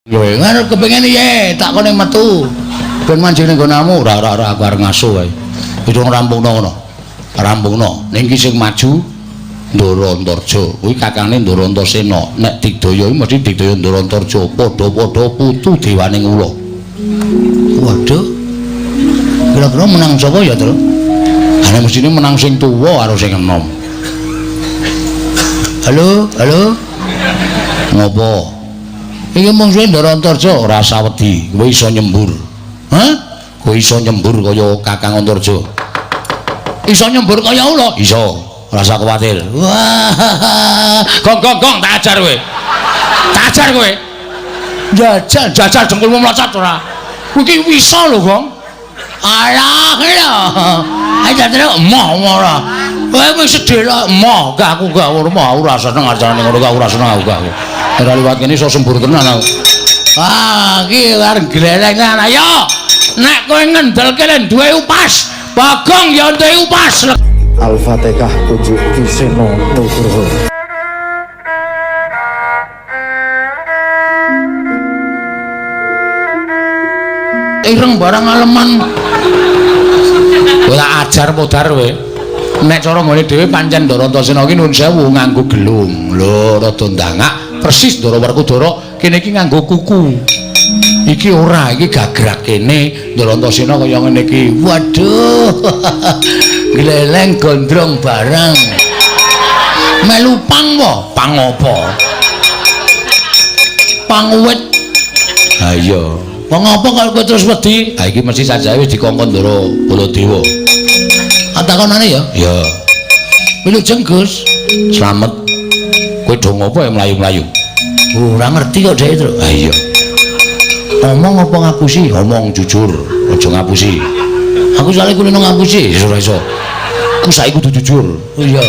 Kowe ngono kepengin piye? Tak kone metu. Ben manjing ning nggonamu. Ora ora ora aku arep ngaso wae. Wis rampungno ngono. Rampungno. Ning iki sing maju Ndara Antarja. Kuwi kakangne Ndara Antasena. Nek digdaya iki mesti digdaya Ndara Antarja. Padha-padha putu dewaning ula. Waduh. Kira-kira menang sapa ya, Tru? Ana mestine menang sing tuwa karo sing enom. Halo, halo. Ngopo? Iki mungsuhe Ndara Antarja ora usah wedi, kowe iso nyembur. Hah? Kowe iso nyembur kaya Kakang Antarja. Iso nyembur kaya ula? Iso. Ora usah kuwatir. Wah. Gong gong gong tak ajar kowe. Tak ajar kowe. Jajal jajal dengkulmu mlocot ora. Kowe iki iso lho, Gong. Alah lho. Ayo terus emoh ora. Kowe wis sedih lho, emoh. Gak aku gak ora mau ora seneng acarane ngono gak ora seneng aku gak aku. Ora liwat kene iso sembur tenan aku. Ah, iki arep gleleng ayo. Nek kowe ngendelke len duwe upas, Bagong ya duwe upas. Al-Fatihah kunjuk Ki Seno Nugroho. Ireng barang aleman. Kowe tak ajar modar kowe. Nek cara nggone dhewe pancen Ndara Antasena iki nuwun sewu nganggo gelung. Lho, rada ndangak persis Ndara Werkudara kene iki nganggo kuku. Iki ora, iki gagrak kene Ndara Antasena kaya ngene iki. Waduh. Gleleng gondrong barang. Melu pang po? Pang apa? Pang uwit. Ha iya. Wong apa kok kowe terus wedi? Ha iki mesti sajae wis dikongkon Ndara Baladewa. Takonane ya? Iya. Wilujeng Gus. Slamet. Kowe do ngopo ya mlayu-mlayu? Ora ngerti kok dhek, Tru. Ha iya. Omong apa ngapusi? Omong jujur, aja ngapusi. Aku soalé kulino ngapusi, ora iso. Aku saiki kudu jujur. Oh iya.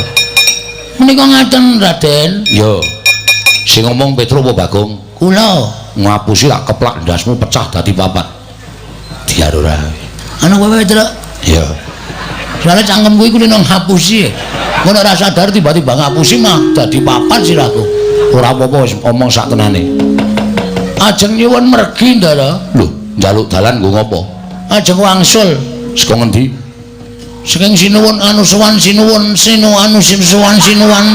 Menika ngaten, Raden. Iya. Sing ngomong Petro apa Bagong? Kula. Ngapusi tak keplak ndasmu pecah dadi papat. Diar ora. Ana kowe, Tru? Iya. Soale cangkemku iku kulino ngapusi. Ngono ora sadar tiba-tiba ngapusi mah dadi papat sirahku. Ora apa-apa wis omong sak tenane. Ajeng nyuwun mergi, Ndara. Lho, njaluk dalan nggo ngopo? Ajeng wangsul. Saka ngendi? Saking sinuwun anu sowan sinuwun sinu anu sowan sinuwun.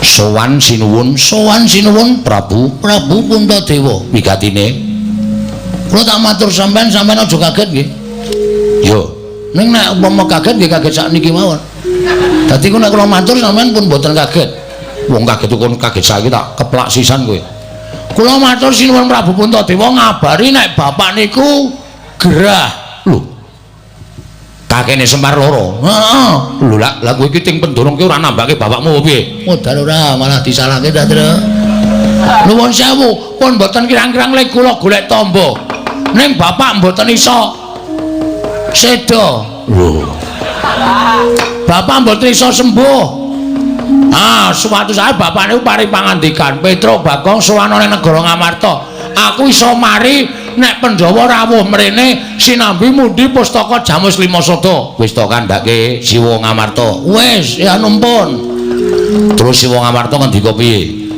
Sowan sinuwun, sowan sinuwun Prabu, Prabu Puntadewa. Wigatine. Kula tak matur sampean, sampean aja kaget nggih. Yo. Ning nek umpama kaget nggih kaget sakniki mawon. Dadi ku nek kula matur sampean pun mboten kaget. Wong kaget kon kaget saiki tak keplak sisan kowe. Kula matur sinuwun Prabu Puntadewa ngabari nek bapak niku gerah. Lho. Kakene Semar loro. Heeh. Lho lak lah kowe iki ting pendorong ki ora nambake bapakmu apa piye? Modal ora malah disalahke ta, Tru. Nuwun sewu, pun mboten kirang-kirang lek kula golek tamba. Ning bapak mboten iso seda. Lho. Bapak mboten iso sembuh. Ah, suatu saat bapak niku paring pangandikan, Petro Bagong sowan ning negara Ngamarta. Aku iso mari nek Pandhawa rawuh mrene sinambi mundi pustaka Jamus Lima Sada. Wis to kandhake Siwa Ngamarta. Wis, ya numpun. Terus Siwa Ngamarta ngendika piye?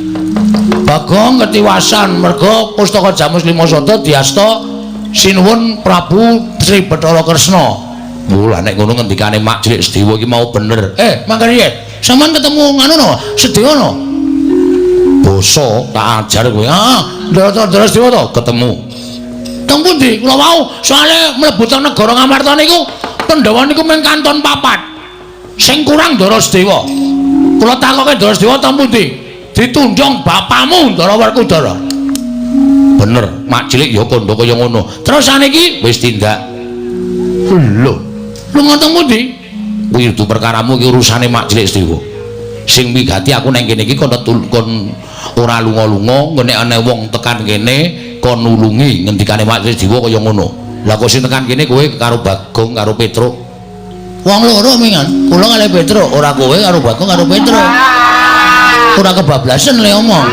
Bagong ketiwasan merga pustaka Jamus Lima Sada diasta sinuwun Prabu Sri Bathara Kresna. Lha nek ngono ngendikane Mak Cilik Sedewa iki mau bener. Mangkane piye? Sampeyan ketemu nganu no, Sedewa no. Basa tak ajar kowe. Heeh, Ndara Sedewa to ketemu. Teng pundi? Kula wau soalé mlebu teng negara Ngamarta niku Pandhawa niku mung kanton papat. Sing kurang Ndara Sedewa. Kula takoke Ndara Sedewa teng pundi? Ditundhung bapamu Ndara Werkudara. Bener, Mak Cilik ya kandha kaya ngono. Terus saniki wis tindak. Lho, lunga teng pundi? Kuwi kudu perkaramu iki urusane Mak Cilik Sedewa. Sing migati aku nang kene iki kon ora lunga-lunga, nek ana wong tekan kene kon nulungi ngendikane Mak Cilik Sedewa kaya ngono. Lah kok sing tekan kene kowe karo Bagong karo Petruk. Wong loro mingan, kula kalih Petruk, ora kowe karo Bagong karo Petruk. Ora kebablasan le omong.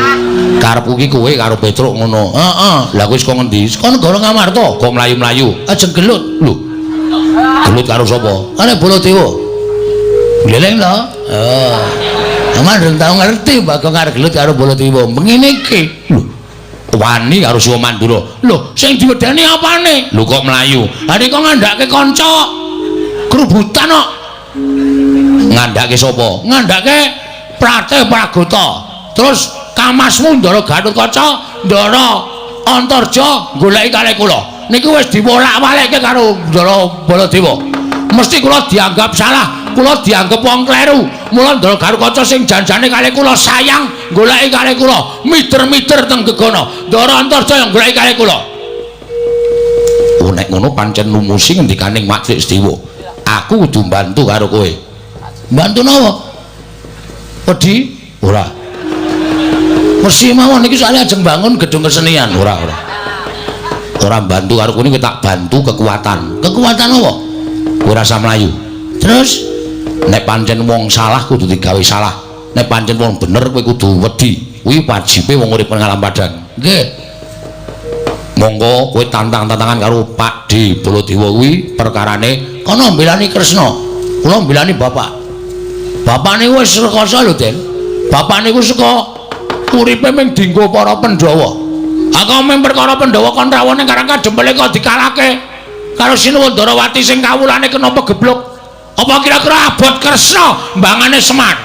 Karepku iki kowe karo Petruk ngono. Heeh. Lah kowe saka ngendi? Saka negara Ngamarta. Kok mlayu-mlayu? Ajeng gelut. Lho. Gelut karo sapa? Karo Baladewa. Gleleng to? Oh. Aman durung tau ngerti Bagong arep gelut karo Baladewa. Mengene iki. Lho. Wani karo Siwa Mandura. Lho, sing diwedeni apane? Lho kok mlayu? Ha nek kok ngandhake kanca krubutan kok. Ngandhake sapa? Ngandhake Prate Pragota. Terus kamasmu Ndara Gatotkaca, Ndara Antarja goleki kalih kula. Niki wis diwolak-walikke karo Ndara Baladewa. Mesti kula dianggap salah, kula dianggap wong kleru. Mula Ndara Gatotkaca sing janjane kalih kula sayang goleki kalih kula, mider-mider teng gegana. Ndara Antarja yang goleki kalih kula. Oh nek ngono pancen lumusi ngendikaning Matrik Sediwa. Aku kudu mbantu karo kowe. Mbantu napa? Wedi? Ora. Mesti mawon iki soalnya ajeng bangun gedung kesenian. Ora, ora. Ora mbantu karo kowe iki tak bantu kekuatan. Kekuatan apa? Kowe rasa mlayu. Terus nek pancen wong salah kudu digawe salah. Nek pancen wong bener kowe kudu wedi. Kuwi wajibe wong urip nang alam padang. Nggih. Monggo kowe tantang-tantangan karo Pak D Baladewa kuwi perkarane kono mbelani Kresna. Kula mbelani bapak. Bapak niku wis rekoso lho, Den. Bapak niku saka uripe mung dinggo para Pandhawa. Aku mung perkara Pandhawa kon rawuh ning Karang Kadempel kok dikalahke karo Sinuwun Ndarawati sing kawulane kena pegebluk. Apa kira-kira abot Kresna mbangane Semar?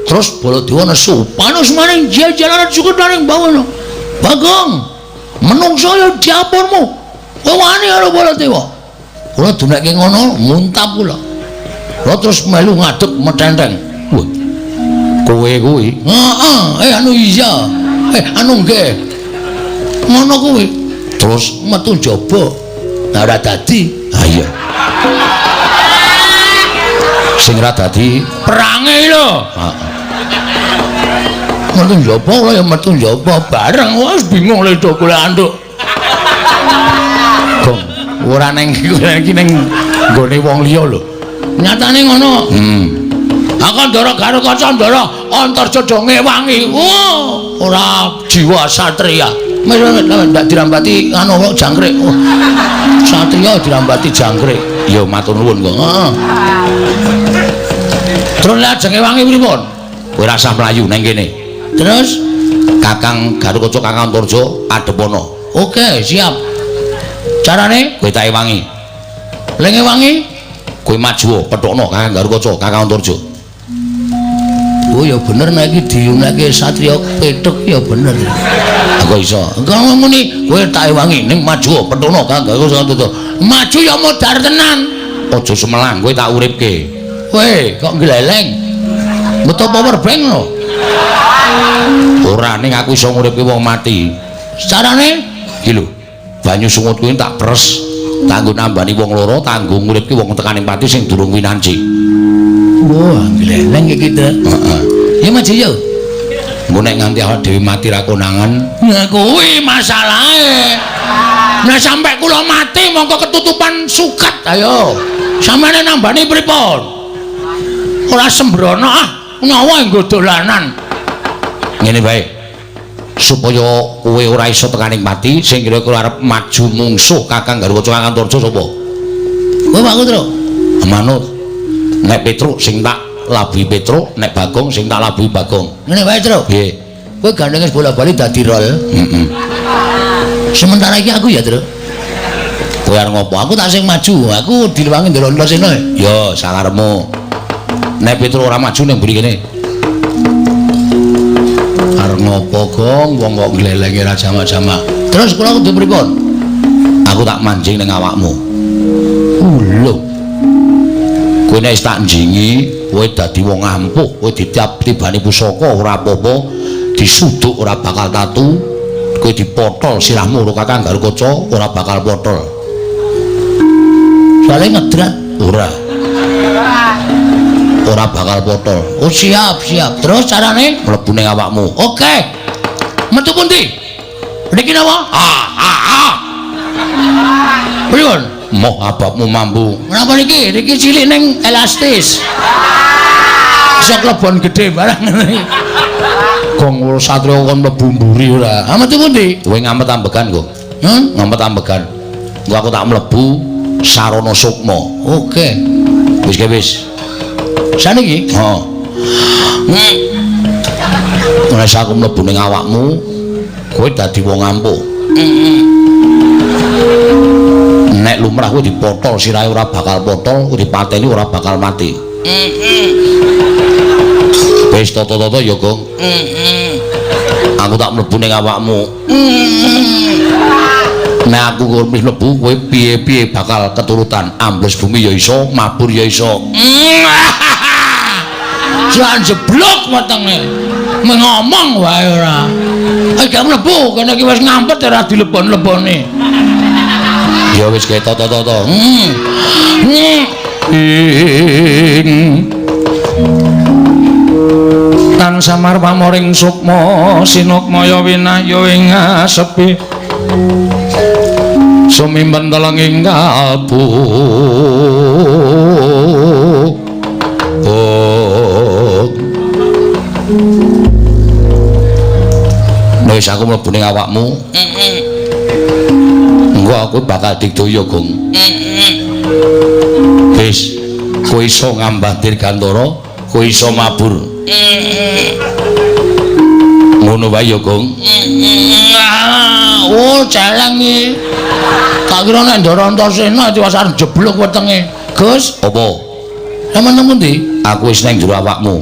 Terus Baladewa nesu, panus maning jajalaran sukutaning bawana. Bagong, menungso ya diapurmu. Kowe wani karo Baladewa. Kula dunekke ngono, muntap kula. Kula terus melu ngadeg metenteng. Wah. Kowe kuwi. Heeh, anu iya. Anu nggih. Ngono kuwi. Terus metu njaba. Nah ora dadi. Ha iya. Sing ora dadi perange lho. Heeh. Metu njaba kula ya metu njaba bareng wis bingung le do golek anduk. Gong, ora ning iki ning nggone wong liya lho. Nyatane ngono. Aku Ndara Gatotkaca Ndara Antarja do ngewangi. Oh, ora jiwa satria. Wis ndak dirambati anu kok jangkrik. Oh. Satria dirambati jangkrik. Ya matur nuwun kok. Heeh. Terus lek ajeng ngewangi pripun? Kowe rasah mlayu nang kene. Terus Kakang Gatotkaca Kakang Antarja adhepana. Oke, siap. Carane kowe tak ewangi. Lek ngewangi kowe maju pethukno Kakang Gatotkaca Kakang Antarja. Oh ya bener nek iki diuneke satria pethuk ya bener. Aku iso. Engko muni kowe tak ewangi ning maju pethukno Kakang Gatotkaca Antarja. Maju ya modar tenan. Aja semelang kowe tak uripke. Kowe kok gleleng. Metu power bank lho. Ora ning aku iso nguripke wong mati. Carane iki lho. Banyu sungut kuwi tak pres, kanggo nambani wong loro, kanggo nguripke wong tekaning pati sing durung winanci. Wah, gleleng iki ta. Heeh. Ya maju yo. Engko nek nganti awak dhewe mati ra konangan, nah kuwi masalahe. Nek sampe kula mati mongko ketutupan suket. Ayo. Sampeyan nambani pripun? Ora sembrono ah, nyawa nggo dolanan. Ngene bae. Supaya kowe ora iso tekaning pati, sing kira-kira arep maju mungsuh Kakang Gatotkaca Kakang Antarja sapa? Kowe Pak Putra. Manut. Nek Petruk sing tak labuhi Petruk, nek Bagong sing tak labuhi Bagong. Ngene wae, Truk. Piye? Kowe gandeng wis bola-bali dadi rol. Heeh. Sementara iki aku ya, Truk. Kowe arep ngopo? Aku tak sing maju, aku dilewangi Ndara Antasena. Ya, sakarepmu. Nek Petruk ora maju ning mburi kene. Arep ngopo, Gong? Wong kok glelenge ra jamak-jamak. Terus kula kudu pripun? Aku tak manjing ning awakmu. Lho. Kowe nek wis tak njingi, kowe dadi wong ampuh, kowe ditibani pusaka ora apa-apa, disuduk ora bakal tatu, kowe dipotol sirahmu karo Kakang Gatotkaca ora bakal potol. Soale ngedrat ora. Ora bakal potol. Oh siap, siap. Terus carane mlebu ning awakmu. Oke. Metu pundi? Niki napa? Ah, ah, ah. Pripun? Moh ababmu mampu. Kenapa niki? Niki cilik ning elastis. Iso klebon gedhe barang ngene. Gong satria kon mlebu mburi ora. Ah metu pundi? Kowe ngamet ambegan kok. Ngamet ambegan. Engko aku tak mlebu sarana sukma. Oke. Wis ke wis. Saniki? Heeh. Nek aku mlebu ning awakmu, Kowe dadi wong ampuh. Nek lumrah kowe dipotol sirahe ora bakal potol, kowe dipateni ora bakal mati. Wis toto-toto ya, Gong. Aku tak mlebu ning awakmu. Nek aku wis mlebu kowe piye-piye bakal keturutan. Ambles bumi ya iso, mabur ya iso. Jan jeblok wetenge. Ngomong wae ora. Gak mlebu, kene iki wis ngampet ora dilebon-lebone. Ya wis gawe toto-toto. Ing tan samar pamoring sukma sinukmaya winahya ing asepi sumimpen telenging kalbu. Wis aku mlebu ning awakmu. Engko aku bakal digdaya, Gong. Wis, kowe iso ngambah dirgantara, kowe iso mabur. Ngono wae ya, Gong. Oh, celeng iki. Tak kira nek Ndara Antasena tiwas arep jeblok wetenge. Gus, apa? Sampeyan nang pundi? Aku wis nang jero awakmu.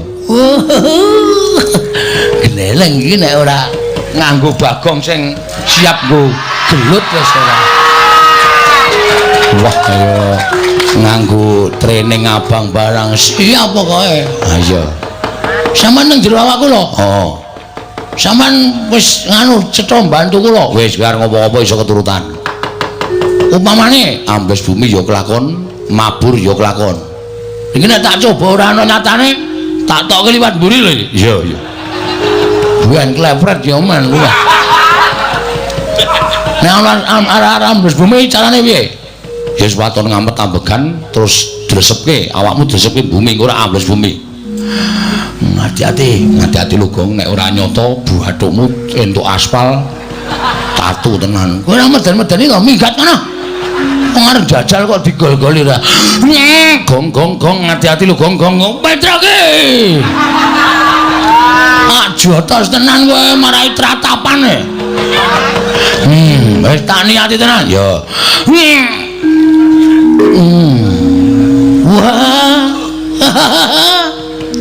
Gleleng iki nek ora nganggo bagong sing siap nggo gelut wis ora. Wah, kaya nganggo training abang barang siap pokoke. Ha iya. Sampeyan nang jero awakku lho. Heeh. Sampeyan wis nganu cetha mbantu kula. Wis biar ngopo-ngopo iso keturutan. Upamane ambles bumi ya kelakon, mabur ya kelakon. Iki nek tak coba ora ana nyatane, tak tokke liwat mburi lho iki. Iya, iya. Ben klepret ya men kuwi. Nek ana arah-arah ambles bumi carane piye? Ya wis waton ngamet ambegan terus dresepke, awakmu dresepke bumi engko ora ambles bumi. Hati-hati, hati-hati lho Gong, nek ora nyata buathukmu entuk aspal tatu tenan. Kowe ora meden-medeni to minggat kono. Wong arep jajal kok digol-goli ora. Gong gong gong, hati-hati lho Gong gong. Petroke. Ah jotos tenan kowe marai tratapane. Wis tak niati tenan. Ya. Wah.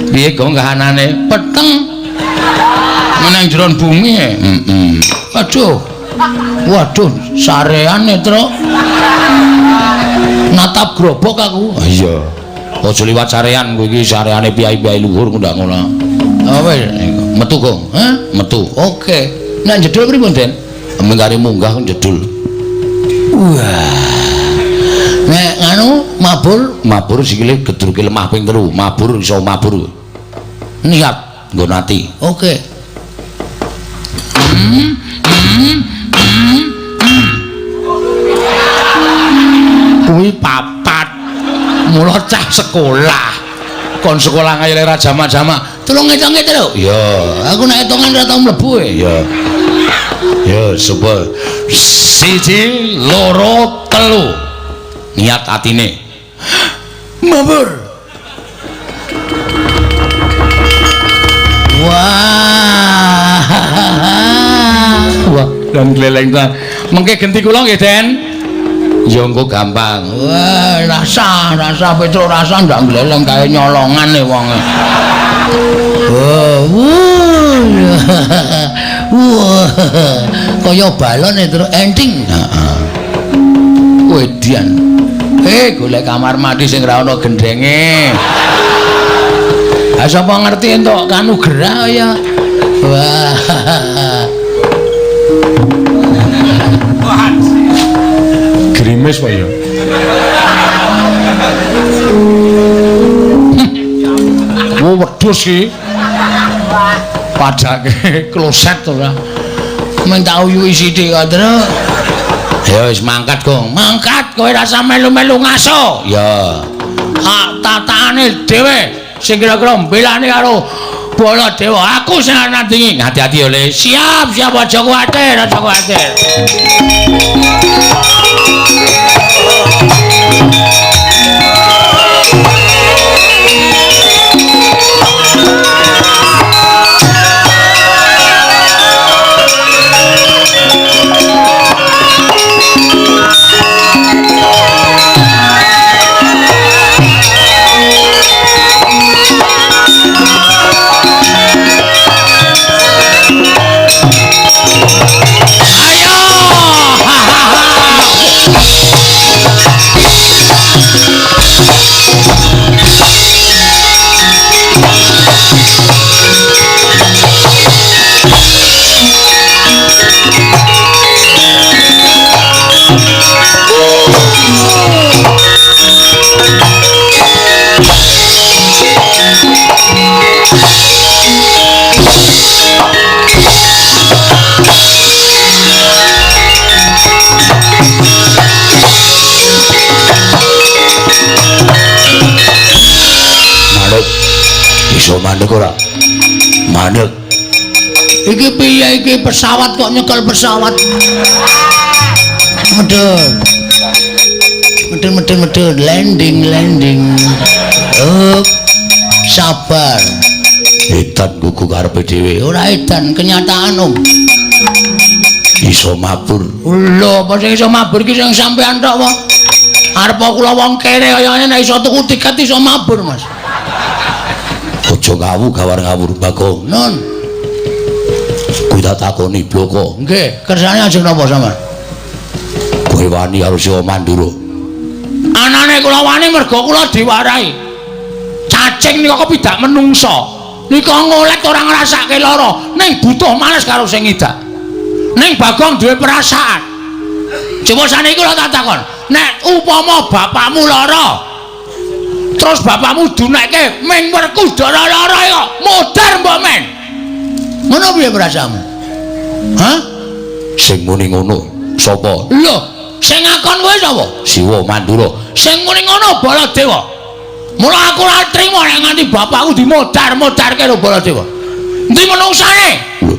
Piye Gong kahanane? Peteng. Menang jero bumi. Heeh. Aduh. Waduh, sareane, Truk. Natap grobok aku. Iya. Aja liwat sarean kowe iki, sareane piyai-piyai luhur ndak ngono. Ah wis, metu Gong. Hah? Metu. Oke. Nek jedul pripun, Den? Mengkare munggah jedul. Wah. Nek nganu mabur, mabur sikile gedruke lemah ping 3, mabur iso mabur. Niat nggo ati. Oke. Kuwi papat. Mula cah sekolah. Kon sekolah kaya ora jamak-jamak. Tulung ngitunge lho. Iya, aku nek hitungan ora tau mlebu e. Iya. Ya, sapa? 1 2 3. Niat atine. Mabur. Wah. Wah, dan gleleng ta. Mengke genti kula nggih, Den. Ya engko gampang. Wah, rasa Petro rasa ndak gleleng kae nyolongan e wonge. Wah. Wah. Kaya balon e terus enting. Heeh. Wedian. Golek kamar mandi sing ora ana gendenge. Ha sapa ngerti entuk kanugrah ya. Wah. Grimis kok ya. Wo wedhus iki. Padake kloset ora. Men tak uyuhi sithik kok, Truk. Ya wis mangkat, Gong. Mangkat kowe rasa melu-melu ngaso. Ya. Hak tatane dhewe sing kira-kira mbelani karo Baladewa. Aku sing nandingi. Hati-hati ya, Le. Siap, siap aja kuwatir, aja kuwatir. Mandek ora? Mandek. Iki piye iki pesawat kok nyekel pesawat? Medun. Medun medun medun landing landing. Oh, sabar. Edan gugu karepe dhewe. Ora edan, kenyataan Om. Iso mabur. Lho, apa sing iso mabur iki sing sampean tok wae. Arep kula wong kere kaya ngene nek iso tuku tiket iso mabur, Mas. Aja ngawu gawar ngawur Bagong. Nun. Kuwi tak takoni bloko. Nggih, kersane ajeng napa sampean? Kowe wani karo Siwa Mandura. Anane kula wani mergo kula diwarahi. Cacing nika kepidak menungsa. Nika ngolet ora ngrasake lara, ning butuh males karo sing ngidak. Ning Bagong duwe perasaan. Coba saniki kula tak takon, nek upama bapakmu lara, terus bapakmu dunekke ming Werkudara lara kok modar mbok men. Ngono piye perasaanmu? Hah? Sing muni ngono sapa? Lho, sing ngakon kowe sapa? Siwa Mandura. Sing muni ngono Baladewa. Mula aku ora trima nek nganti bapakku dimodar-modarke karo Baladewa. Endi menungsane? Lho.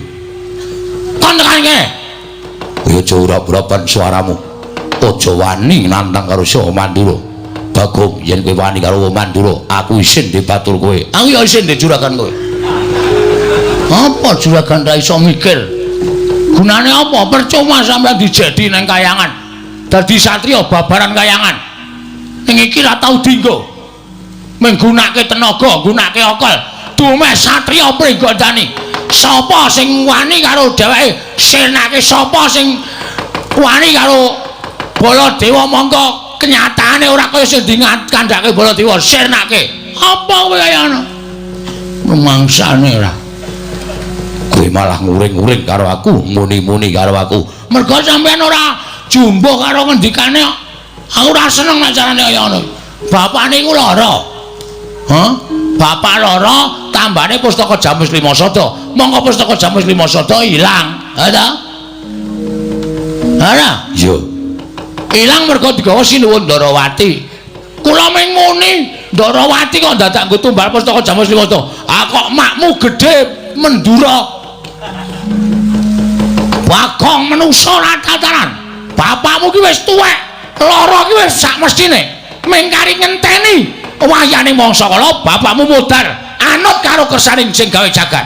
Kon tekan kene. Kowe aja ora-urapan suaramu. Aja wani nantang karo Siwa Mandura. Bagong, yen kowe wani karo Mandura, aku isin dibatur kowe. Aku ya isin dijuragan kowe. Apa juragan ra iso mikir? Gunane apa? Percuma sampeyan dijedi nang kayangan. Dadi satriya babaran kayangan. Ning iki ra tau dienggo. Menggunakake tenaga, nggunakake akal. Dumeh satriya Pringgondani. Sapa sing wani karo dheweke? Sirnake sapa sing wani karo Baladewa mongko kenyataane ora kaya sing dikandhake Baladewa, sirnake. Apa kowe kaya ngono? Rumangsane ora. Kowe malah nguring-nguring karo aku, muni-muni karo aku. Mergo sampeyan ora jumbuh karo ngendikane kok. Aku ora seneng nek carane kaya ngono. Bapakne iku lara. Hah? Bapak lara, tambane pustaka Jamus Lima Sada. Mongko pustaka Jamus Lima Sada ilang. Ha ta? Ora? Iya. Ilang mergo digawa Sinuwun Ndarawati. Kula ming muni Ndarawati kok dadak nggo tumbal pustaka Jamus Lima Sada. Ah kok makmu gedhe Mendura. Bagong menungsa ora tataran. Bapakmu ki wis tuwek, lara ki wis sak mestine. Ming kari ngenteni wayane mangsa kala bapakmu modar anut karo kersaning sing gawe jagat.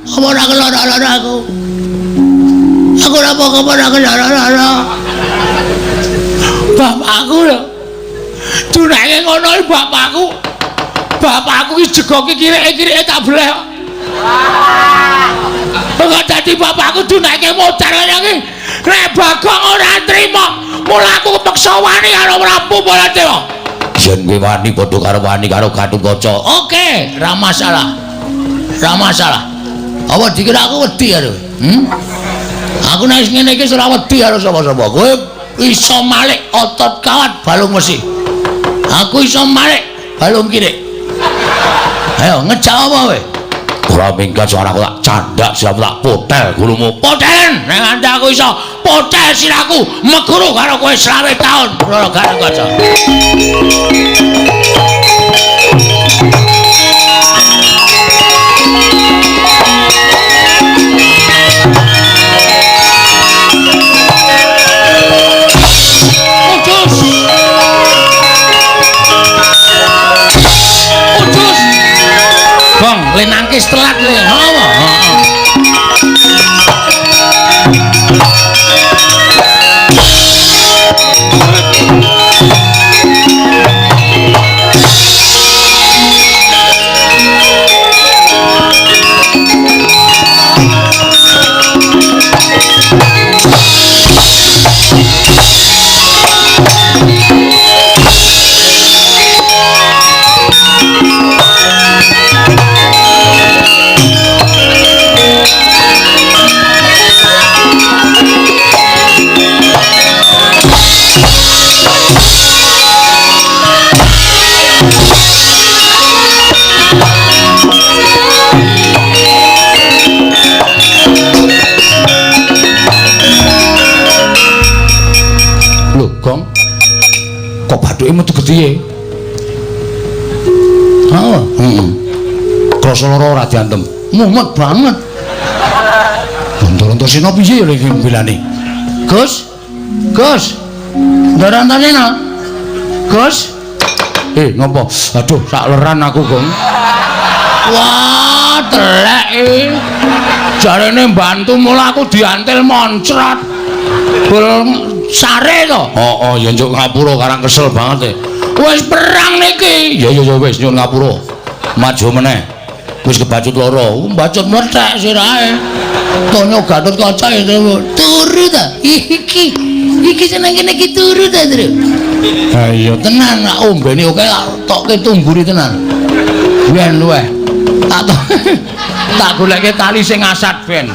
Apa ora kelara-lara aku? Aku ora apa-apa ora kelara-lara. Bapakku lho. Dunake ngono iki bapakku. Bapakku ki jegoke kireke-kireke tak bleh. Kok dadi bapakku dunake modar kaya iki. Nek Bagong ora trima, mula aku kepeksa wani karo Prabu Baladewa. Yen kowe wani padha karo wani karo Gatotkaca. Oke, ra masalah. Ra masalah. Apa dikira aku wedi karo kowe? Aku nek ngene iki ora wedi karo sapa-sapa. Kowe iso malik otot kawat balung wesi. Aku iso malik balung kirik. Ayo ngejak apa kowe? Ora minggat suaraku tak candak siramu tak potel gulumu. Potel nek nganti aku iso potel siraku meguru karo kowe 20 taun. Ora Gatotkaca. Ucus. Ucus. Bang, le nangkis telat le. Apa? Heeh. Lho, Gong. Kok bathuke metu gedhe? Heeh. Heeh. Krasa lara ora diantem. Mumet banget. Ndara Antasena piye ya iki mbelane? Gus. Gus. Ndara Antasena. Gus. Ngopo? Aduh, sak leran aku, Gong. Wah, telek iki. Jarene mbantu mula aku diantil moncrot. Bol sare to? Heeh, ya njuk ngapura karang kesel banget e. Wis perang niki. Ya ya ya wis nyuwun ngapura. Maju meneh. Wis kebacut loro, mbacut mlethek sirahe. Tonyo Gatotkaca turu ta? Iki. Iki seneng kene iki turu ta, Tru? Ha iya tenan, tak ombeni oke tak tokke tungguri tenan. Ben luweh. Tak tak goleke tali sing asat ben.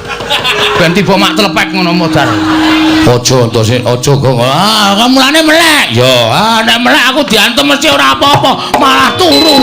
Ben tiba mak tlepek ngono modar. Aja Antasena, aja Gong. Ah, mulane melek. Ya, ah nek melek aku diantem mesti ora apa-apa, malah turu.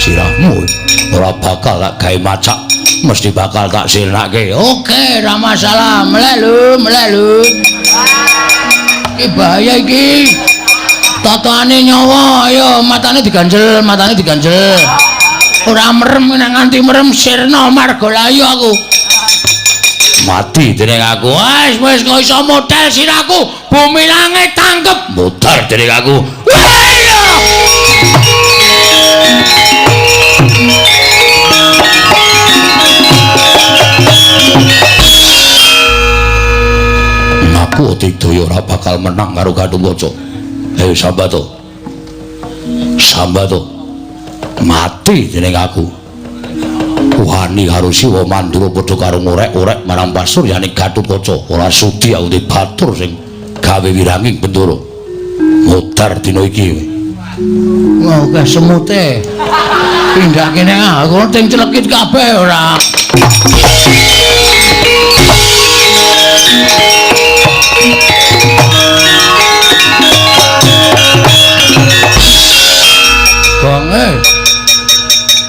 Sirahmu ora bakal tak gawe macak, mesti bakal tak sirnake. Oke, ora masalah. Melek lho, melek lho. Iki bahaya iki. Tatane nyawa, ayo matane diganjel, matane diganjel. Ora merem nek nganti merem sirna margalayu aku. Mati dening aku. Wis wis kok iso model sirahku. Bumi langit tangkep. Modar dening aku. Wah! Aku Digdaya ora bakal menang karo Gatotkaca. Hei Sambato. Sambato. Mati dening aku. Wani karo Siwa Mandura padha karo ngorek-orek marang pasuryane Gatotkaca. Ora sudi aku batur sing gawe wiranging Bendara. Modar dina iki. Wah, akeh semute. Pindah kene aku ting celekit kabeh ora. Gong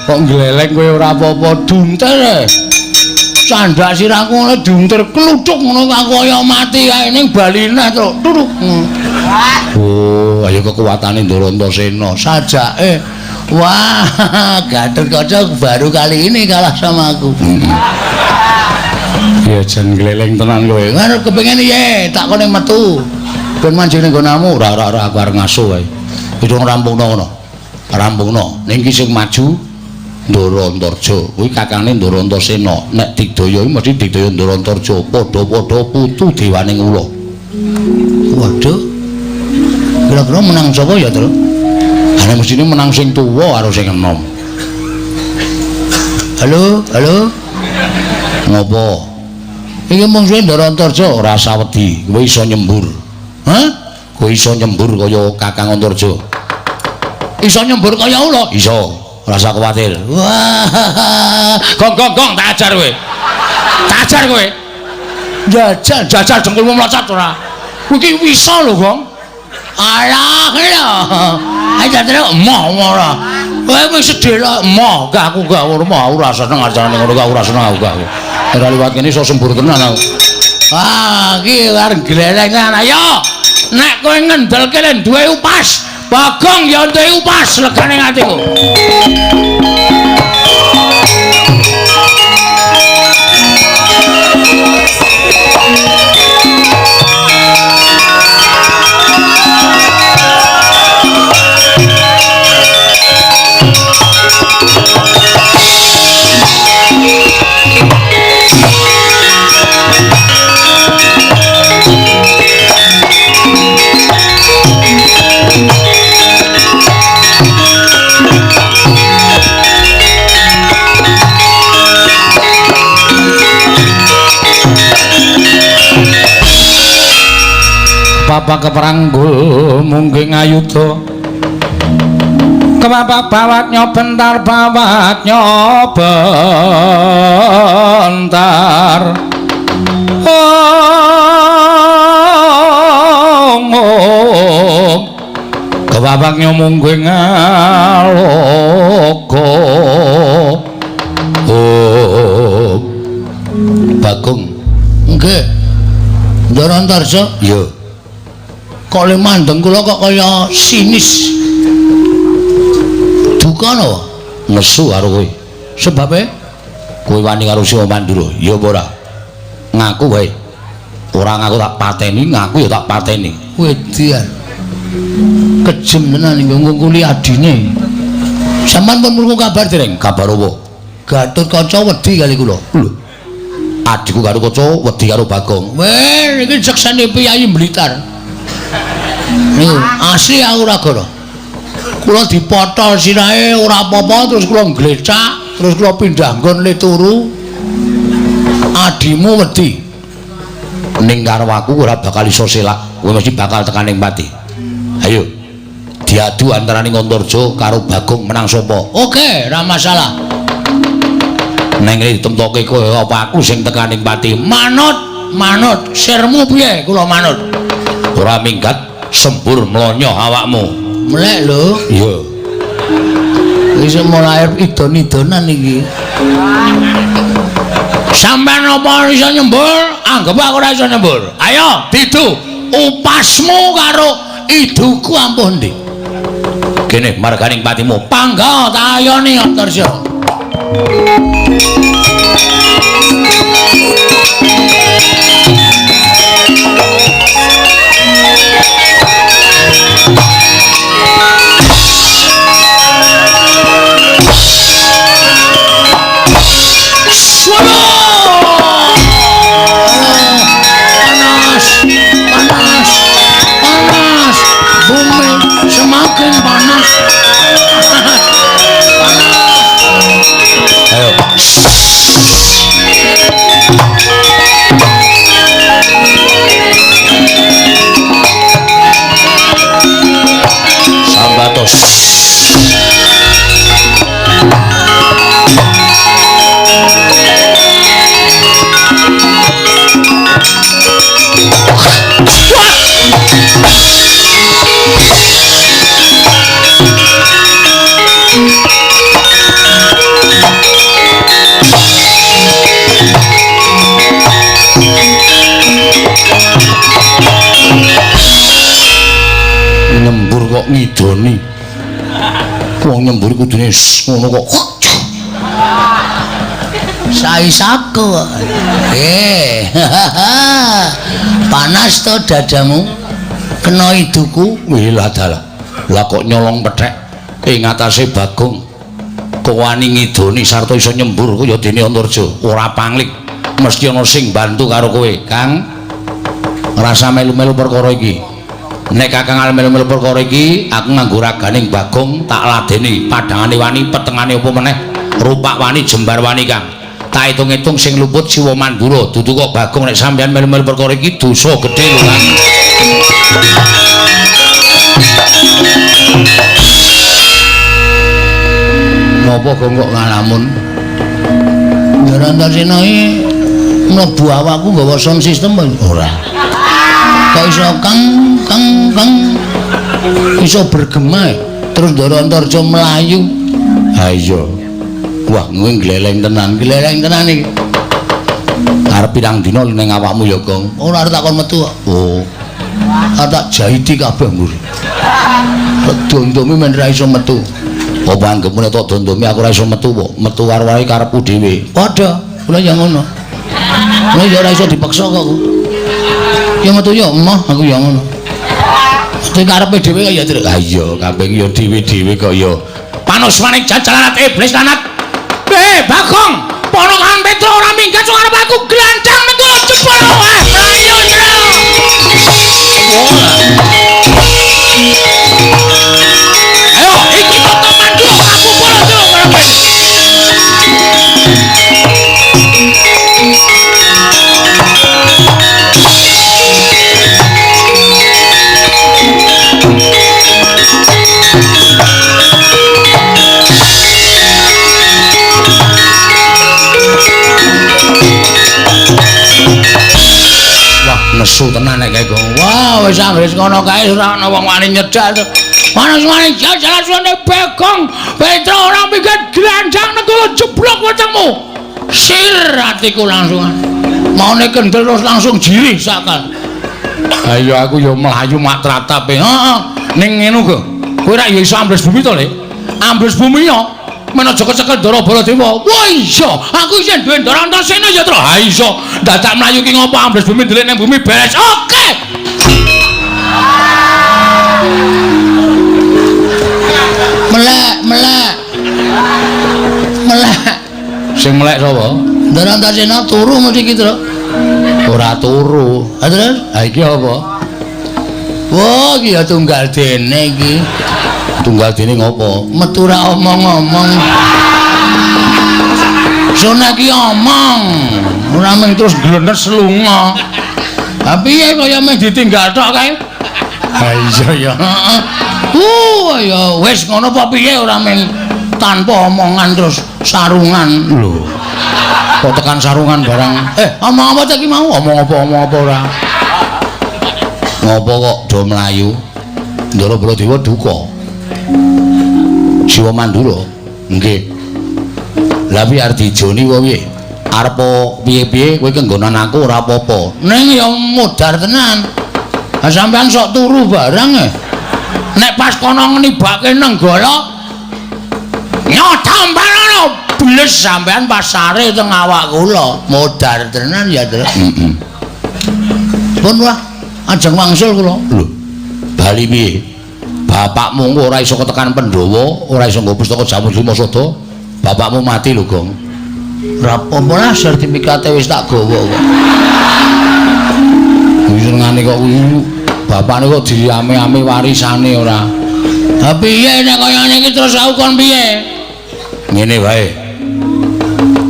kok ngleleng kowe ora apa-apa dunter. Candak sirahku ngono dunter kluthuk ngono aku kaya mati kae ning baline truk. Turuk. Oh, ayo kekuatane Ndara Antasena sajake. Wah, Gatotkaca baru kali ini kalah sama aku. Ya jan gleleng tenan kowe. Ngono kepengin piye? Tak kone metu. Ben manjing ning nggonamu. Ora ora ora aku arep ngaso wae. Wis rampungno ngono. Rampungno. Ning iki sing maju Ndara Antarja. Kuwi kakane Ndara Antasena. Nek Digdaya iki mesti Digdaya Ndara Antarja. Padha-padha putu dewaning ula. Waduh. Kira-kira menang sapa ya, Tru? Ana mestine menang sing tuwa karo sing enom. Halo, halo. Ngopo? Iki mungsuhe Ndara Antarja ora sawedi, kowe iso nyembur. Hah? Kowe iso nyembur kaya Kakang Antarja. Iso nyembur kaya ula? Iso. Ora usah kuwatir. Wah. Gong gong gong tak ajar kowe. Tak ajar kowe. Jajal, jajal dengkulmu mlocot ora. Kowe iki iso lho, Gong. Alah, lho. Ayo terus emoh ora. Kowe wis sedhela emoh, gak aku gak ora mau ora seneng acarane ngono gak ora seneng aku gak. Ora liwat kene iso sembur tenan aku. Ah, iki arep glelengan. Ayo. Nek kowe ngendelke len duwe upas, Bagong ya duwe upas legane atiku. Kepapak keperanggul mungging ayuda. Kepapak bawat nyobentar bawat nyobentar. Om om. Kepapak nyomungging aloka. Om. Bagong. Nggih. Ndara Antarja? Iya. Kok le mandeng kula kok kaya sinis. Duka napa? Nesu karo kowe. Sebabe kowe wani karo Siwa Mandura. Ya apa ora? Ngaku wae. Ora ngaku tak pateni, ngaku ya tak pateni. Wedian. Kejem tenan iki ngungkuli adine. Sampeyan pun krungu kabar dereng? Kabar apa? Gatotkaca wedi kali kula. Lho. Adikku karo kaca wedi karo Bagong. Weh, iki seksene piyayi Blitar. Niku asli aku ora gara. Kula dipotol sirahe ora apa-apa terus kula nglecak, terus kula pindah nggon le turu. Adimu wedi. Ning karo aku ora bakal iso selak. Kowe mesti bakal tekan ning pati. Ayo. Diadu antarané Antarja karo Bagong menang sapa? Oke, ora masalah. Neng ngene ditemtoke kowe apa aku sing tekan ning pati. Manut, manut. Sirmu piye? Kula manut. Ora minggat sembur mlonyo awakmu. Melek lho. Iya. Wis mulai idon-idonan iki. Sampeyan apa iso nyembur? Anggep aku ora iso nyembur. Ayo, didu. Upasmu karo iduku ampuh ndi? Kene marganing patimu. Pangga tak ayoni Antarja. Panas, panas, panas, bumi semakin panas. Panas, panas. Ayo. Sambatos. Nyembur kok ngidoni. Wong nyembur kudune ngono kok. Saisaku. Panas to dadamu. Kena iduku. Wih lah dalah. Lah kok nyolong pethek ing atase Bagong. Kok wani ngidoni sarta iso nyembur kaya dene Antarja. Ora panglik. Mesti ana sing bantu karo kowe, Kang. Rasa melu-melu perkara iki. Nek Kakang arep melu-melu perkara iki, aku nganggo raganing Bagong tak ladeni padhangane wani, petengane apa meneh, rupak wani, jembar wani, Kang. Tak hitung-hitung sing luput Siwa Mandura, dudu kok Bagong nek sampeyan melu-melu perkara iki dosa gedhe lho, Kang. Napa Gong kok ngalamun? Ndara Antarsena iki mlebu awakku nggawa sound system ora. Kok iso kang kang kang iso bergema terus Ndara Antarja mlayu. Ha iya. Wah, kowe gleleng tenan iki. Arep pirang dina ning awakmu ya, Gong? Ora arep tak kon metu kok. Oh. Arep tak jahiti kabeh mburi. Dondomi men ra iso metu. Apa anggepmu nek tak dondomi aku ora iso metu kok? Metu karo wae karepku dhewe. Padha, kula ya ngono. Kula ya ora iso dipaksa kok. Ya metu ya emoh aku ya ngono. Sing karepe dhewe kaya ya. Ha iya, kabeh ya dhewe-dhewe kok ya. Panuswaning jajalan iblis lanat. Bagong, ponokan Petro ora minggat sing arep aku glancang mengko jebol wae. Mlayu jero. Ayo iki toto Mandura aku Baladewa karepe. Antasena wis anggere ngono kae ora ana wong wani nyedak. Wani jajal suwane Bagong, Petro ora minggat granjang negara jeblok wetengmu. Sir atiku langsung. Maune kendel terus langsung jirih sakal. Ayo aku ya mlayu mak tratap. Heeh. Ning ngene go. Kowe rak ya iso ambles bumi to, Le? Ambles bumi yo. Men aja kecekel Ndara Baladewa. Wah iya, aku isih duwe Ndara Antasena ya, Tru. Ha iso. Dadak mlayu ki ngopo ambles bumi ndelik ning bumi beres. Oke. Melek, melek. Melek. Sing melek sapa? Ndara Antasena turu mesti iki, Tru. Ora turu. Ha terus? Ha iki apa? Wah, iki ya tunggal dene iki. Tunggal dene ngopo? Metu ra omong-omong. Sona iki omong, ora mung terus glenes lunga. Ha piye kaya meh ditinggal tok kae? Ha iya ya. Heeh. Ya wis ngono apa piye ora mung tanpa omongan terus sarungan. Lho. Kok tekan sarungan barang. Omong apa ta iki mau? Omong apa ora? Ngopo kok do mlayu? Ndara Baladewa duka. Siwa Mandura. Nggih. Lah piye arep dijoni apa piye? Arep piye-piye kowe kenggonan aku ora apa-apa. Ning ya modar tenan. Ha sampean sok turu barang e. Nek pas kono ngenibake Nenggala nyotampan bles sampean pasare teng awak kula. Modar tenan ya, Tru. Heeh. Pun wah, ajeng wangsul kula. Lho, bali piye? Bapakmu ora iso ketekan Pandhawa, ora iso nggo pustaka Jamus Lima Sada. Bapakmu mati lho, Gong. Ora apa-apa lah, sertifikate wis tak gawa kok. Kuwi senengane kok kuwi bapakne kok diame-ame warisane ora. Ha piye nek kaya ngene iki terus aku kon piye? Ngene wae.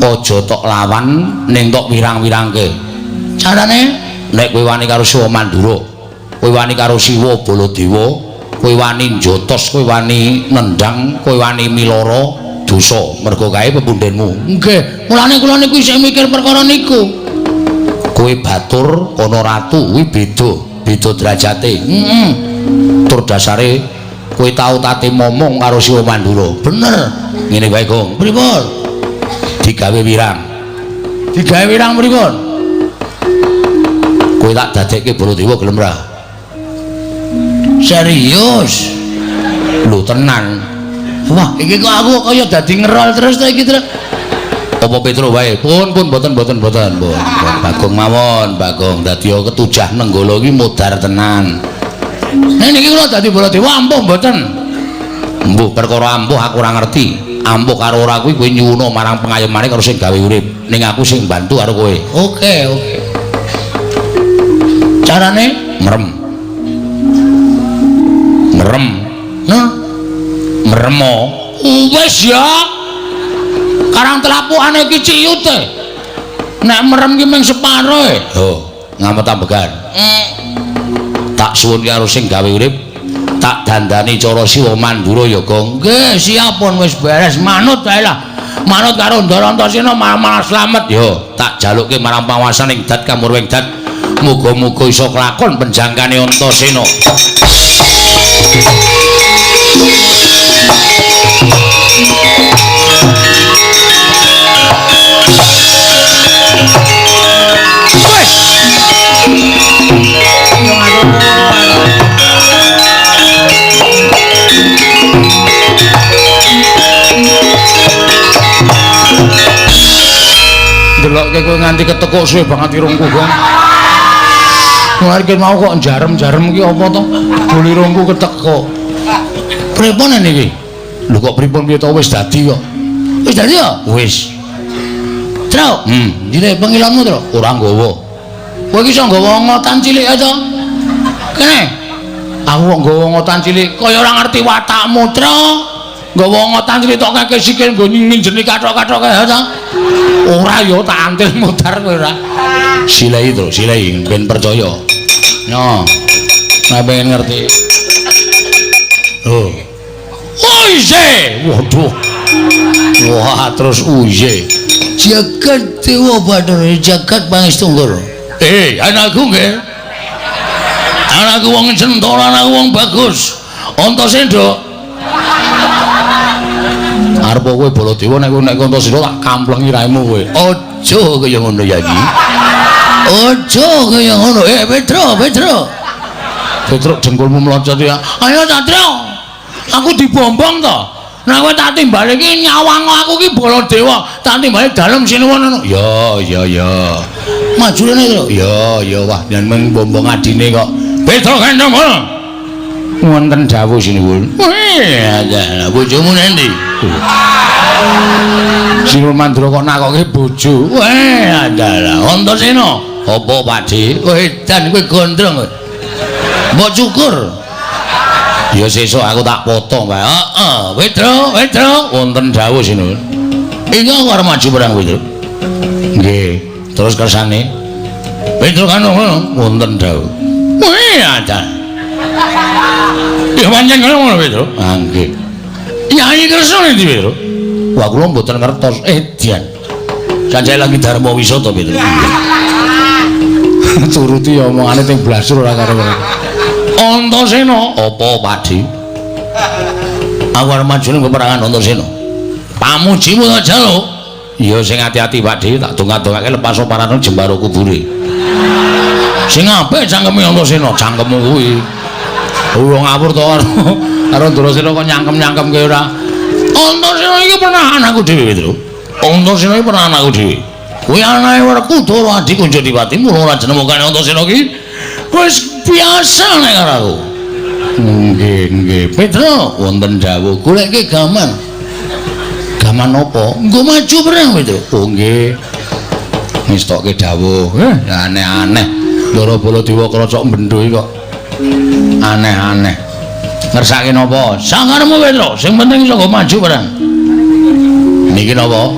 Aja tok lawan ning tok wirang-wirangke. Carane nek kowe wani karo Siwa Mandura, kowe wani karo Siwa Baladewa, kowe wani njotos, kowe wani nendang, kowe wani miloro dosa mergo kae pepundhenmu. Nggih, mulane kula niku isih mikir perkara niku. Kowe batur ana ratu kuwi beda, beda derajate. Heeh. Tur dasare kowe tau tate momong karo Siwa Mandura. Bener. Ngene wae, Gong. Pripun? Digawe wirang. Digawe wirang pripun? Kowe tak dadekke Baladewa gelem ra? Serius? Lho tenan. Wah, iki kok aku kaya dadi ngerol terus to iki, Tru. Apa Petro wae? Pun pun mboten mboten mboten, pun. Bagong mawon, Bagong dadi ketujah Nenggala iki modar tenan. Nek niki kula dadi Baladewa ampuh mboten? Mbuh perkara ampuh aku ora ngerti. Ampuh karo ora kuwi kowe nyuwuna marang pengayomane karo sing gawe urip. Ning aku sing bantu karo kowe. Oke, oke. Carane merem. Merem. Nah, meremo. Wis ya. Karang telapukane iki ciyut e. Nek merem ki mung separo e. Ho, ngamet ambegan. Tak suwun karo sing gawe urip, tak dandani cara Siwa Mandura ya, Gong. Nggih, siap pun wis beres, manut wae lah. Manut karo Ndara Antasena malah slamet. Yo, tak jalukke marang panguwasaning dat kamurwing dat. Muga-muga iso kelakon penjangkane Antasena. Delokke kowe nganti ketekuk suwe banget irungku, Gong. Mulane mau kok jarem-jarem iki apa to? Bul irungku ketekuk. Pripun niki? Lho kok pripun piye to wis dadi kok. Wis dadi ya? Wis. Tru, njire pengilonmu, Tru? Ora nggawa. Kowe iki iso nggawa ngotan cilik to? Kene. Aku kok nggawa ngotan cilik kaya ora ngerti watakmu, Tru. Nggawa ngotan cilik tok kake sikil nggo nginjeni kathok-kathok kae to. Ora ya tak antil mudar kowe ora. Silai, Tru, silai ben percaya. Yo. Nek pengen ngerti. Oh. Uye. Waduh. Wah, terus uye. Jagat Dewa Bathara, jagat Pangestu Nggara. Anakku nggih. Anakku wong centara, anakku wong bagus. Antasena. Arep kowe Baladewa nek nek Antasena tak kamplengi raimu kowe. Aja kaya ngono ya iki. Aja kaya ngono. Petro, Petro. Petro dengkulmu mlocot ya. Ayo Satrio. Aku dibombong to. Nek kowe tak timbali iki nyawang aku iki Baladewa, tak timbali dalem sinuwun ngono. Ya, ya, ya. Maju rene to. Ya, ya wah yen mung bombong adine kok. Petro Gandama. Wonten dawuh sinuwun. Wih, bojomu nendi? Sinuwun Mandura kok nakoke bojo. Weh, adalah Antasena. Apa Pakde? Wedan kowe gondrong kowe. Mbok cukur. Ya sesuk aku tak potong wae. Heeh, Petro, Petro, wonten dawuh sinuwun. Iki aku arep maju perang Petro. Nggih, terus kersane. Petro kan ngono, wonten dawuh. Wih, ada. Ya pancen ngono Petro. Ah nggih. Nyai Kresna endi Petro? Wah kula mboten ngertos. Edian. Sanjaya lagi dharma wisata Petro. Turuti omongane teng blasur ora karo. Antasena, apa Pakde? Aku arep maju ning peperangan Antasena. Pamujimu ta jaluk? Ya sing ati-ati Pakde, tak dongak-dongake lepas parane jembaro kubure. Sing apik cangkeme Antasena, cangkemmu kuwi. Ora ngawur to karo Antasena kok nyangkem-nyangkemke ora. Antasena iki pernah anakku dhewe, Petro. Antasena iki pernah anakku dhewe. Kuwi anake Werkudara Adi Kunjodipati, mula ora jenemokane Antasena iki wis biasa nek karo aku. Nggih, nggih. Petro, wonten dawuh goleke gaman. Gaman apa? Nggo maju perang, Petro. Oh nggih. Ngestokke dawuh. Aneh-aneh. Ndara Baladewa krocok bendho iki kok aneh-aneh. Ngersake napa? Sakarepmu Petro, sing penting iso nggo maju perang. Niki napa?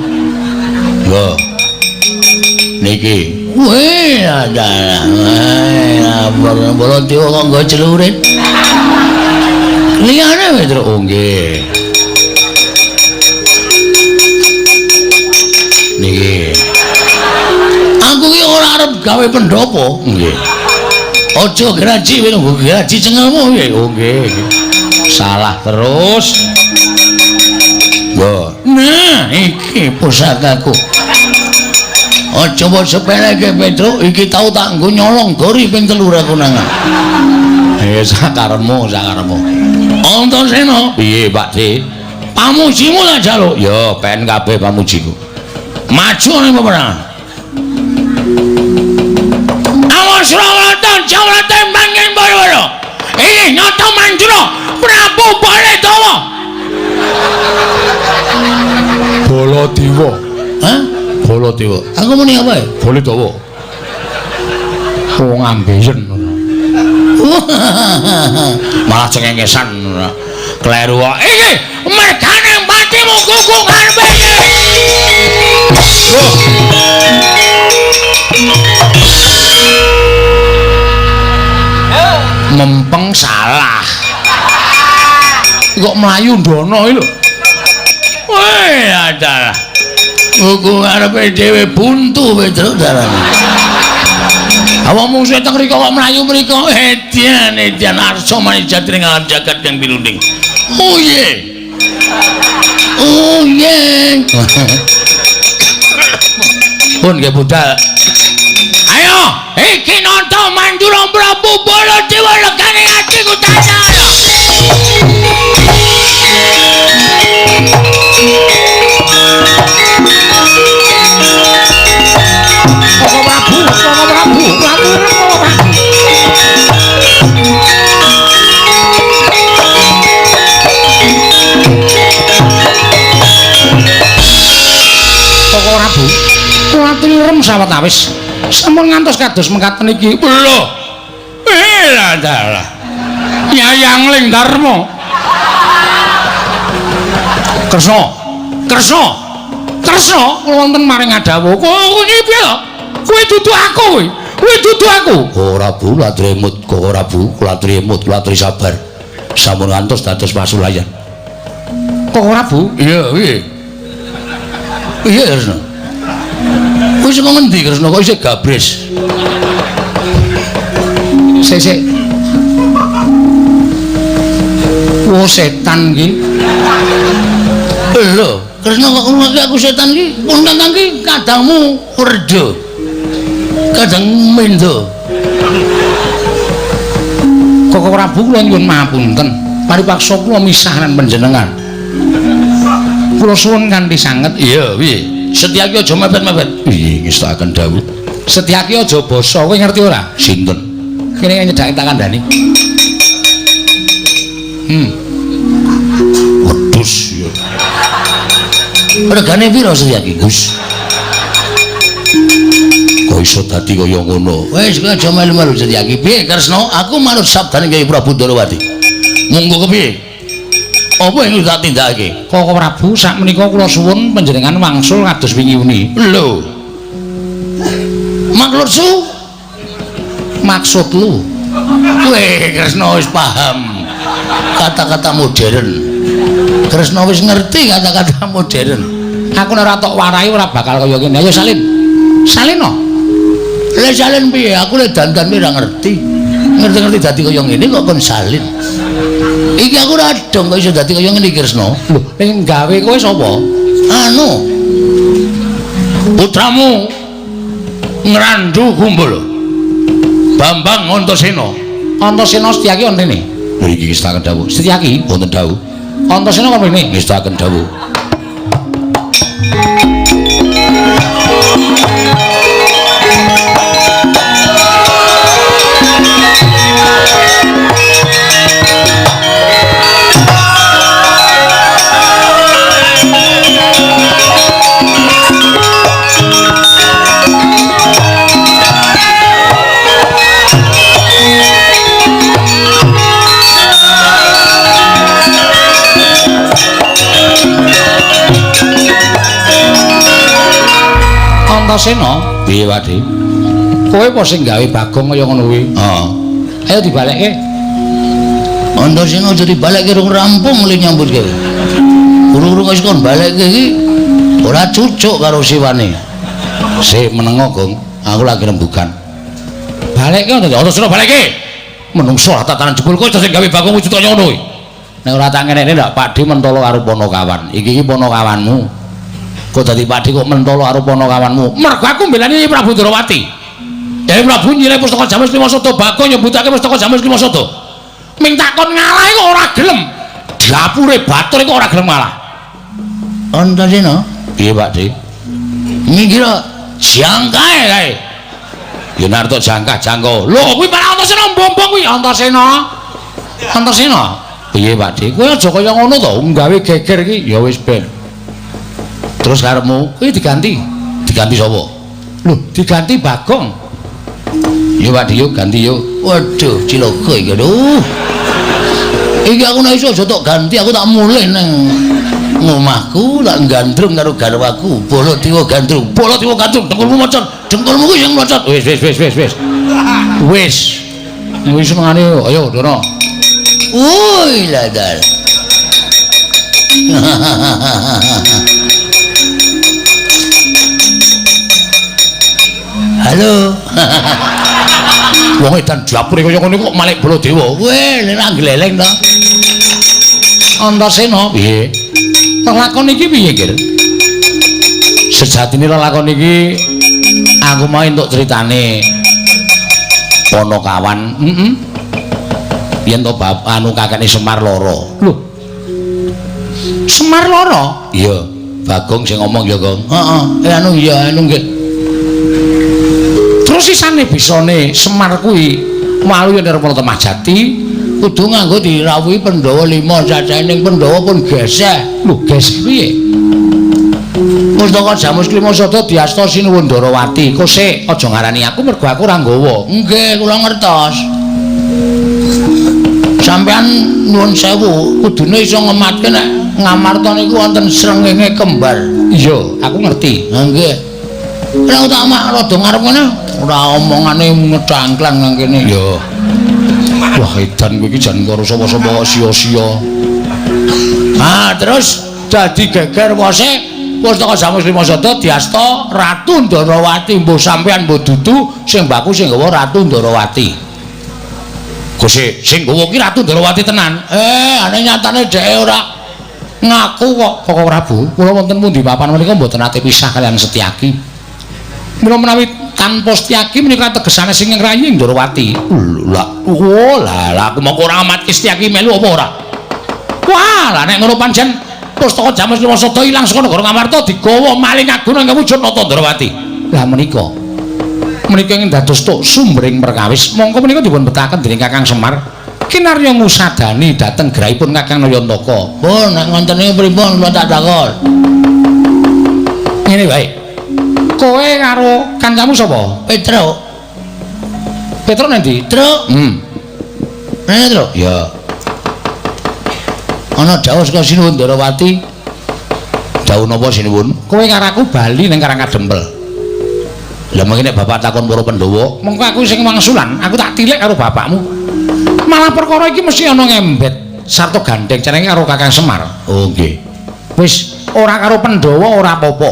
Nggo. Niki. Weh, adalah. Weh, Baladewa kok nggo celurit. Liyane Petro. Oh nggih. Niki. Aku ki ora arep gawe pendopo. Nggih. Aja graji kowe nggo graji cengelmu piye? Oh nggih. Salah terus. Nggo. Nah, iki pusakaku. Aja mbok sepeleke Petro, iki tau tak nggo nyolong gori ping 3 aku nangan. Sakarepmu, sakarepmu. Antasena, piye Pakde? Pamujimu tak jaluk. Ya, pen kabeh pamujiku. Maju ning peperangan. Awas Rawatan Jawrate manggen bara-bara. Iki nyata Mandura Prabu Baladewa. Baladewa. Hah? Baladewa. Aku muni apa ya? Baladewa. Wong ambeien. Malah cengengesan. Kleru kok. Iki mergane patimu kuku ngarepe iki. Mempeng salah. Kok mlayu ndono iki lho. Weh, adalah. Kuku ngarepe dhewe buntu Petro darane. Awak mungsuhe teng mriko kok mlayu mriko. Edian, edian arsa manijat ing alam jagat kang pilunding. Oh ye. Oh ye. Pun nggih budal. Ayo, iki nonton Mandura Prabu Baladewa legane atiku tanah. Koko Prabu, Koko Prabu, Prabu, Koko Prabu. Koko Prabu, kula tilem sawetawis sampun ngantos kados mekaten iki. Lho. Dalah. Nyai Angling Darma. Kresna, Kresna, Kresna kula wonten maring adawuh. Kowe iki piye to? Kowe dudu aku kowe. Kowe dudu aku. Ora Bu, latri emut, kok ora Bu, latri emut, latri sabar. Sampun ngantos dados pasulayan. Kok ora Bu? Iya, piye? Piye Kresna? Kowe saka ngendi Kresna kok isih gabres? Sik sik. Oh setan iki. Lho, Kresna kok ngrungokake aku setan iki? Pun kangkang iki kadangmu werda. Kadang mendo. Koko Prabu kula nyuwun mahapunten. Paripaksa kula misah lan panjenengan. Kula suwun kanthi sanget. Iya, piye? Setyaki aja mepet-mepet. Piye ngestakaken dawuh? Setyaki aja basa, kowe ngerti ora? Sinten? Kene nyedhake tak kandhani. Wedhus ya. Regane piro Setyaki, Gus? Kok iso dadi kaya ngono? Wis kowe aja melu-melu Setyaki. Piye Kresna? Aku manut sabdane Kyai Prabu Ndorowati. Monggo kepiye? Apa yang tak tindakake? Koko Prabu sakmenika kula suwun panjenengan wangsul kados wingi uni. Lho. Maksud maksud lu? Kowe Kresna wis paham kata-kata modern. Kresna wis ngerti kata-kata modern. Aku nek ora tok warai ora bakal kaya ngene. Ayo salin. Salin no. Lah salin piye? Aku lek dandan ora ngerti. Ngerti-ngerti dadi kaya ngene kok kon salin. Iki aku ora dong kok iso dadi kaya ngene Kresna. Lho, sing gawe kowe sapa? Anu. Putramu Ngrandu Kumbul. Bambang Antasena. Antasena Setyaki wonten rene. Lho iki ngestakaken dawuh. Setyaki wonten dawuh. Antasena kok rene? Ngestakaken dawuh. Antasena, piye Pakde? Kowe apa sing gawe Bagong kaya ngono kuwi? Heeh. Ayo dibalekke. Antasena aja dibalekke rung rampung le nyambut gawe. Urung-urung wis kon balekke iki ora cucuk karo siwane. Sik menengo, Gong. Aku lagi rembugan. Balekke Antasena balekke. Menungso tatanan jebul kowe sing gawe Bagong wujud kaya ngono kuwi. Nek ora tak ngenekne ndak Pakde mentolo karo Ponokawan. Iki iki Ponokawanmu. Kok dadi Pakde kok mentolo karo Ponokawanmu? Mergo aku mbelani Prabu Ndorowati. Dewi Prabu nyilih pustaka Jamus Klimasada, Bagong nyebutake pustaka Jamus Klimasada. Ming takon ngalah kok ora gelem. Dapure batur kok ora gelem ngalah. Antasena, piye Pakde? Minggir jangkae kae. Ya narto jangkah jangko. Lho kuwi malah Antasena mbombong kuwi Antasena. Antasena, piye Pakde? Kowe aja kaya ngono to, gawe geger iki ya wis ben. Terus karepmu kuwi diganti. Diganti sapa? Lho, diganti Bagong. Ya Pakde yo ganti yo. Waduh, cilaka iki aduh. Iki aku nek iso aja tok ganti, aku tak mulih nang ngomahku, tak gandrung karo garwaku. Bala Dewa gandrung, bala Dewa gandrung, dengkulmu mocot, dengkulmu kuwi sing mocot. Wis wis wis wis wis. Wis. Wis senengane ayo dono. Woi ladal. Halo. Wong edan dapure kaya ngono kok malik bala dewa. Kowe nek gleleng to. Antasena, piye? Lelakon iki piye, Gir? Sejatine lelakon iki aku mau entuk critane Ponokawan. Heeh. Yen to bab anu kakekne Semar loro. Lho. Semar loro? Iya, Bagong sing ngomong ya, Gong. Heeh, anu iya, anu nggih. Terus sisane bisane Semar kuwi malu yen arep Temah Jati kudu nganggo dirawuhi Pandhawa 5 cacahe ning Pandhawa pun geseh. Lho, geseh piye? Pustaka Jamus Klimasada diasta Sinuwun Ndorowati. Kok sik aja ngarani aku mergo aku ora nggawa. Nggih, kula ngertos. Sampeyan nuwun sewu, kudune iso ngematke nek Ngamarta niku wonten srengenge kembar. Iya, aku ngerti. Ha nggih. Nek tak mak rada ngarep ngene, ora omongane ngecangklang nang kene. Iya. Wah, edan kowe iki jan karo sapa-sapa kok sia-sia. Ah, terus dadi geger wose Pustaka Jamus Klimasada diasta Ratu Ndorowati. Mbuh sampeyan mbuh dudu sing baku sing nggawa Ratu Ndorowati. Gusti, sing nggawa ki Ratu Ndrawati tenan. Ane nyatane dheke ora ngaku kok. Koko Prabu, kula wonten pundi papan menika mboten nate pisah kaliyan Setyaki. Mila menawi tanpa Setyaki menika tegesane sing ngrayi Ndrawati. Lah, oh lah, lah aku mongko ora amat Setyaki melu apa ora? Wah, lah nek ngono pancen pustaka Jamus Limasada ilang saka negara Ngamarta digawa maling aguna ing wujud Nata Ndrawati. Lah menika menika ing dados tuk sumbering perkawis. Mongko menika dipun betaken dening Kakang Semar kinarya ngusadani dhateng grahipun Kakang Nayantaka. Pun nek ngoten niku pripun kula tak takon. Ngene wae. Kowe karo kancamu sapa? Petruk. Petruk nang ndi? Truk. Nang Truk. Ya. Ana dawuh saka Sinuwun Ndrawati. Dawuh napa Sinuwun? Kowe karo aku bali ning Karang Kadempel. Lah mengki nek bapak takon para Pandhawa, mengko aku sing wangsulan, aku tak tilik karo bapakmu. Malah perkara iki mesti ana ngembet sarta gandeng cenenge karo Kakang Semar. Oh nggih. Wis ora karo Pandhawa ora apa-apa.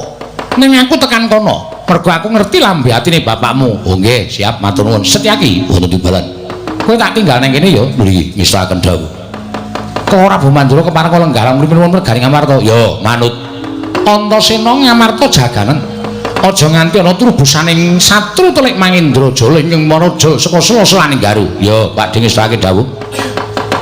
Ning aku tekan kono, mergo aku ngerti lambe atine bapakmu. Oh nggih, siap matur nuwun. Setyaki wonten timbalan. Kowe tak tinggal nang kene ya. Nggih, ngestokaken dawuh. Kok Prabu Mandura kepareng lenggah nuwun regane Ngamarta. Ya, manut. Antasena Ngamarta jaganen. Aja nganti ana trubusaning satru telik Mangindrajala ingkang maraja saka sela-selaning Garu. Ya, Pak Ding ngestakake dawuh.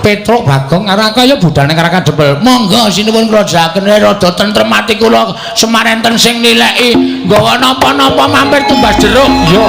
Petruk Bagong karo aku ayo budal ning Karang Kadempel. Monggo sinuwun kula jagene rada tentrem ati kula Semar enten sing nileki nggawa napa-napa mampir tumbas jeruk. Ya.